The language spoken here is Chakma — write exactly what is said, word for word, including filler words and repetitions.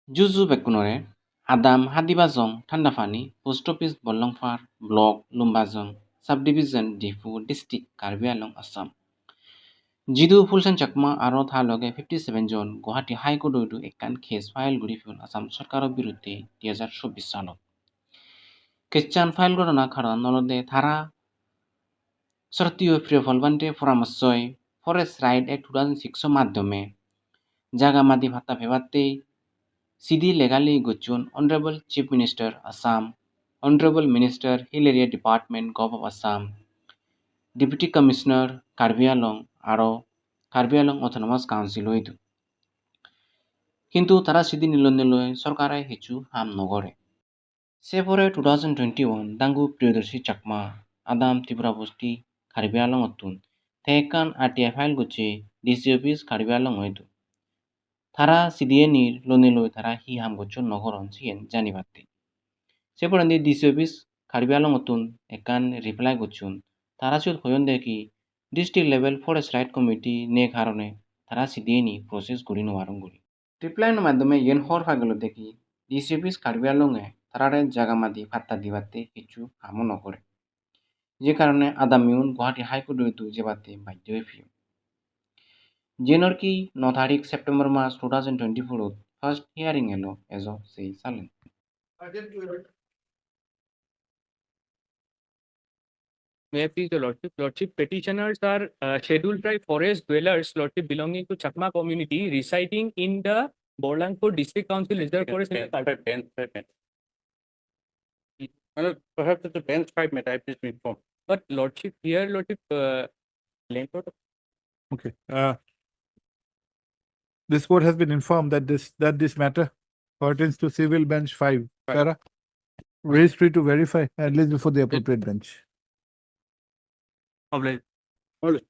Juju bekkunore, Adam Hadi Bajong, Thandapani, Post Office, Bolongpar, Block Lumbajong, Subdivision, Diphu District, Karbi Anglong, Assam. Jidu Phulsen Chakma aro ta loge fifty seven jon Guwahati High Court-o idu ekkan case file guri pon Assam sorkaro biruddhe dui hajar chobbish salot. Case-chan file gorana karon olode tara Sroddheyo Priyopal Bhante poramorsoi Forest Right Act two thousand six-o maddome jaga madi patta pebatte sidi legally gocchon Honorable Chief Minister Assam, Honorable Minister Hill Area Department Gov of Assam, Deputy Commissioner Karbi Anglong aro Karbi Anglong Autonomous Council-o idu. Hintu tara sidi nilonne loi sorkare hissu ham no gore. Se pore two thousand twenty-one Dangu Priyadarshi Chakma, Adam Tripura Bosti, Karbi Anglong-ottun te ekkan R T I file gocche D C office Karbi Anglong-o idu. Tara sidiyenir lonei loi tara hi ham gocchon no goron siyen janibatte. Se porendi D C office Karbi Anglong-ottun ekkan reply gocchon. Tara siyot hoyon de ki district level forest right committee nei karone tara sidiyeni process guri no paron guri. Reply-no maddome iyen hobor pa gelo de ki D C office Karbi Anglong-e tarare jaga madi patta dibatte hissu hamo no gore. Je karone adamiun Guwahati High Court-o idu jebatte baddho oi peyon. Jenor ki no tarik September mas two thousand twenty-four-ot first hearing elo ejo sei salen. May I please, Your Lordship? Lordship, petitioners are, uh, scheduled tribe forest dwellers, Lordship, belonging to Chakma community residing in the Borlangpur District Council Reserve Forest. Bench five, bench five, bench. Well, perhaps it's a bench five matter, I've just been informed. But Lordship, here, Lordship, uh, Length of Okay, uh, this court has been informed that this, that this matter pertains to civil bench five. Right. Tara, raise free to verify and list before the appropriate bench. Obliged. Obliged.